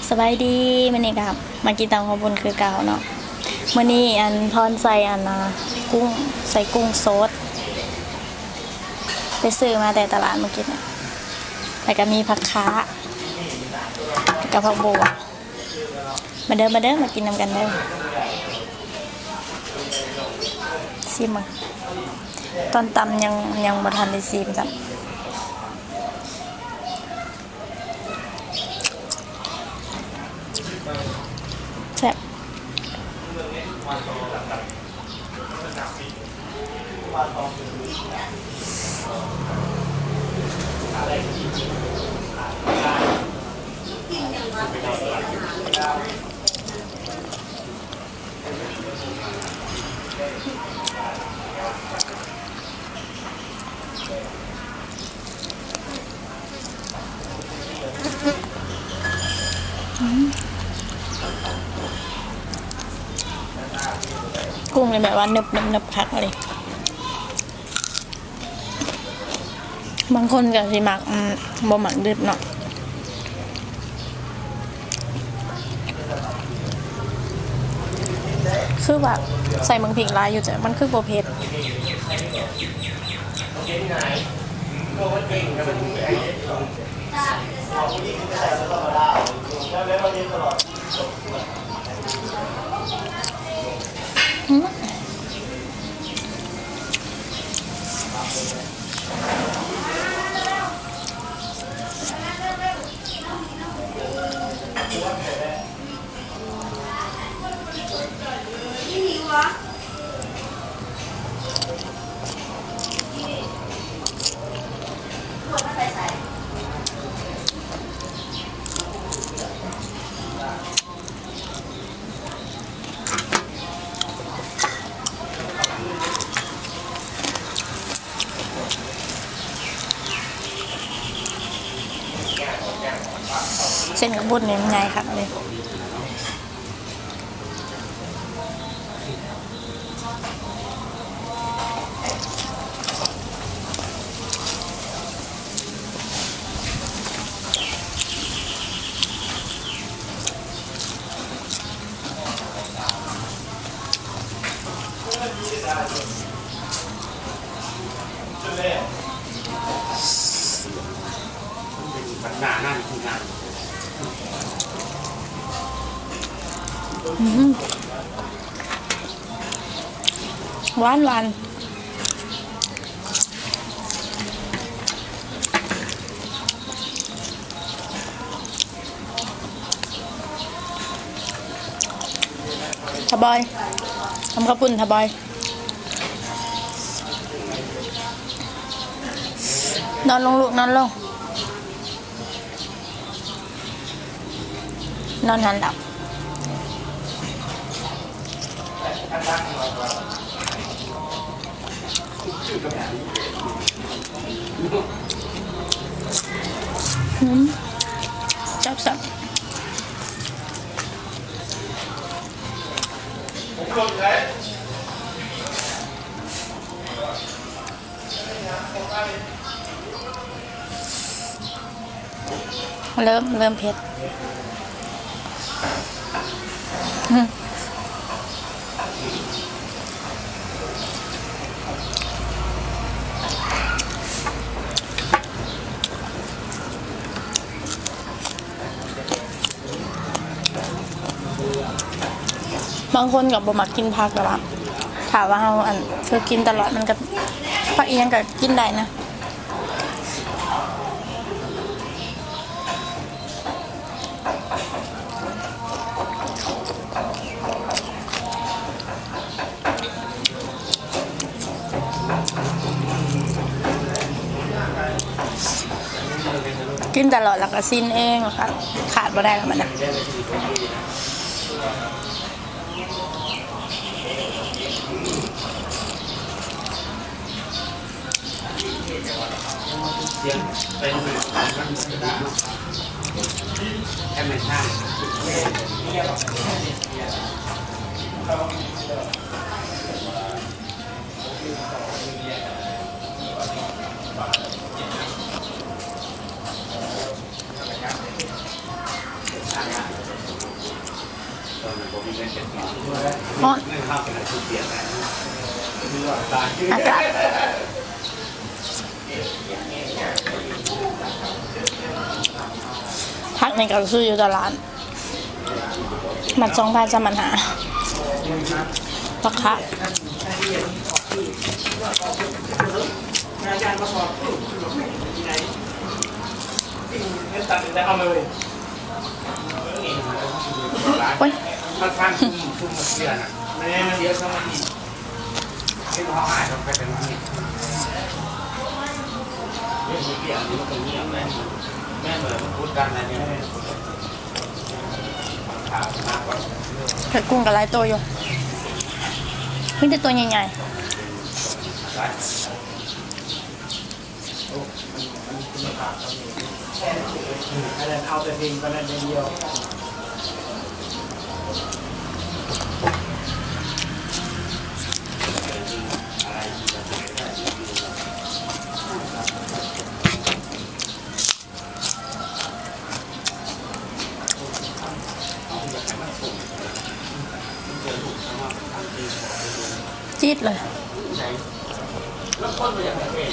ສະບາຍດີ ມື້ນີ້ກໍມາກິນຕຳເຂົ້າປຸ້ນຄືເກົ່າເນາະ. ມື້ນີ້ອັນ ພອນໃສ່ອັນນາ ກຸ້ງ ໃສ່ກຸ້ງສົດ ໄປຊື້ມາແຕ່ຕະຫຼາດມື້ກີ້ນີ້ ແລ້ວກໍມີຜັກຄາ ແລ້ວກໍຜັກບົວ. ມາເດີ ມາເດີ ມາກິນນຳກັນເດີ. ຊີມເບິ່ງ ຕອນຕຳຍັງ ຍັງບໍ່ທັນໄດ້ຊີມຊ້ຳ. ແຊບ. ກຸ້ງນີ້ແບບວ່າໜຶບໆໆ ຄັກອີ່ຫຼີ. ບາງຄົນກໍຊິມັກ ອືມ ບໍ່ມັກດິບເນາະ. ຄືວ່າໃສ່ໝາກພິກຫຼາຍຢູ່ ແຕ່ມັນຄືບໍ່ເຜັດ. ອືມ. ເສັ້ນເຂົ້າປຸ້ນນີ້ມັນໃຫຍ່ຄັກເລີຍ. ອືມ. ຫວານໆ. ທະບອຍ ຕຳເຂົ້າປຸ້ນທະບອຍ. ນອນລົງລູກ ນອນລົງ. ນອນຫັ້ນລະ. ອືມ ແຊບໆ. ເລີ່ມ ເລີ່ມເຜັດ. ບາງຄົນກໍບໍ່ມັກກິນຜັກ ແຕ່ວ່າຖ້າວ່າເຮົາ ອັນ ຄືກິນຕະຫຼອດ ມັນກໍ ຜັກອີ່ຫຍັງກໍກິນໄດ້ນະ. ກິນຕະຫຼອດ ແລ້ວກໍຊີ້ນເອງ ແລ້ວກໍຂາດບໍ່ໄດ້ແລ້ວມັນນະ. ເ ຮ້ອນ ອາກາດ ຜັກນີ້ກໍຊື້ຢູ່ຕະຫຼາດ ມັດສອງພັນສາມພັນຫ້າ ລາຄາ. ໂອ້ຍ ເຫັດກຸ້ງກໍຫຼາຍໂຕຢູ່ ມີແຕ່ໂຕໃຫຍ່ໆ. ຈີດເລີຍ. ເປັນ